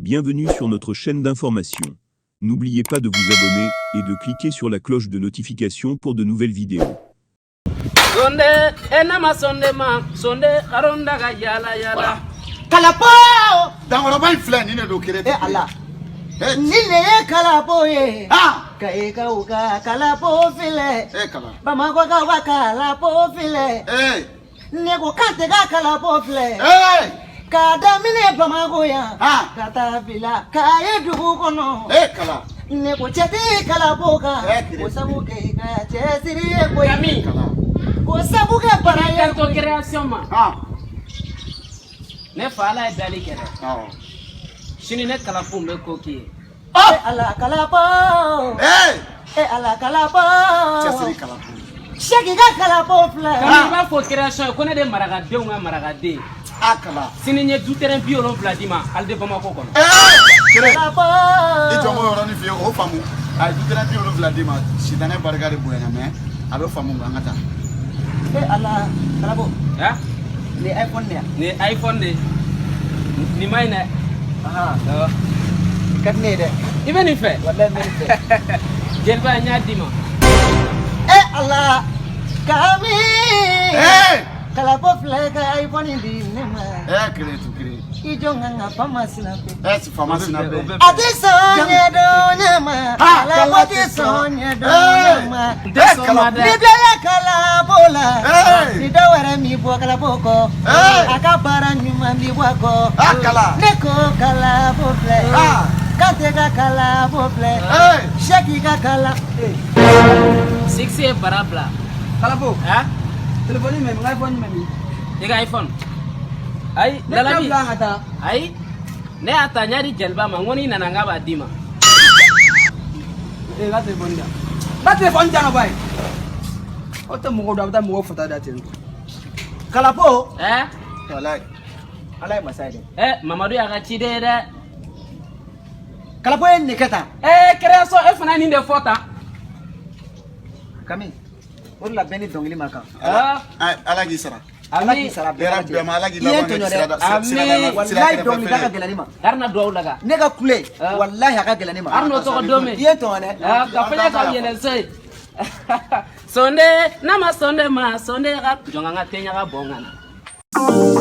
Bienvenue sur notre chaîne d'information. N'oubliez pas de vous abonner et de cliquer sur la cloche de notification pour de nouvelles vidéos. Sonde enama sonde ma sonde haronda ka yala yala. Kalabo. Dankɔrɔba in filɛ nin de don kere. E Ala. Eh. Nin de ye kalabo ye. Ah. Kayikaw ka kalabo filɛ. Eh kala. Bamakɔkaw ka kalabo filɛ. Eh. Ne ko Kante ka kalabo filɛ. Eh. K'a daminɛ Bamakɔ yan. Ah. Ka taa bila Kaye dugu kɔnɔ. Eh kala. Ne ko cɛ tɛ kalabo kan. Eh, kire. Ko sabu kɛ i ka cɛsiri ye koyi. Kami. Kala. Ko sabu kɛ bara ye Kanto koyi. création ma. Ah. Ne fa ala ye dali kɛ dɛ. Awɔ. Sini ne kalafun bɛ ko k'i ye. E Ala kalabo. Eh. E Ala kalabo. Cɛsiri kala. Seki ka kalabo filɛ. Kami i b'a fɔ création ye ko ne de marakadenw ka marakaden. Ah kala. Sini n ye du terrain 70 d'i ma Alide Bamakɔ kɔnɔ. Eh. Kere. Kalabo. I jɔ n k'o yɔrɔnin f'i ye o faamu. A ye du terrain 70 d'i ma sitanɛ barika de bonyana mais a bɛ faamu nka an ka taa. E Ala kalabo. Ha? Nin ye iPhone de ye. Nin ye iPhone de ye. Nin ma ɲi dɛ. Ahan. Awɔ. Nin ka di ne ye dɛ. I bɛ nin fɛ. Walayi n bɛ nin fɛ. Jeliba n y'a d'i ma. E Ala. Kami. Eh. Kalabo filɛ ka iPhone di ne ma. Eh kere tu kere. I jɔ n ka n ka fama sinapɛ. Eh si faama sina O bɛɛ. bɛɛ A tɛ sɔn ɲɛdɔn ɲɛ ma. Ah, Kalabo tɛ sɔn ɲɛdɔn ɲɛ ma. N tɛ sɔn ma dɛ. Ni dɔ ye kalabo la. Eh. Ni dɔ wɛrɛ mi bɔ kalabo kɔ. Eh. A ka baara ɲuman bi bɔ a kɔ. Ah kala. Ne ko kalabo filɛ. Ah. Kante ka kalabo filɛ. Eh. Seki ka kala. Siksi ye bara bila. Kalabo, Ha? telefɔni mɛ min, n ka iPhone mɛ min. I ka iPhone. Ayi Ne tɛ Lalabi. bila an ka taa. Ayi. Ne y'a ta n y'a di jeliba ma n ko n'i nana n k'a b'a d'i ma. Ee, n ka telefɔni di yan. N ka telefɔni di yan ka bɔ yen. Aw tɛ mɔgɔw dɔn, a bɛ taa mɔgɔw fata da ten. Kalabo. Ɛ? Walayi. Ala ye masa ye dɛ. Ɛ Mamadu y'a ka ciden ye dɛ. Kalabo ye nin kɛ tan. Ɛ création e fana ye nin de fɔ tan. Kami. O de la bɛɛ ni dɔnkili ma kan. Ah. Ala k'i sara. Ala k'i sara bɛɛ Yɛrɛ lajɛlen. bɛɛ ma ala k'i I ye n laban tɔɲɔ kɛ sira dɛ. da Amin. sira da sira Walayi kɛrɛfɛ dɔnkili da ka fɛn ye. gɛlɛn ne ma. Haruna duwawu la kan. Ne ka kule. Ah. Walayi a ka gɛlɛn ne ma. Haruna tɔgɔ don min. I ye n tɔɲɔ dɛ. Ah, ka fɛnɛ ka yɛlɛ so ye. Sonde n'a ma sonde ma sonde ka jɔn ka n ka te ɲaga bɔn ka na.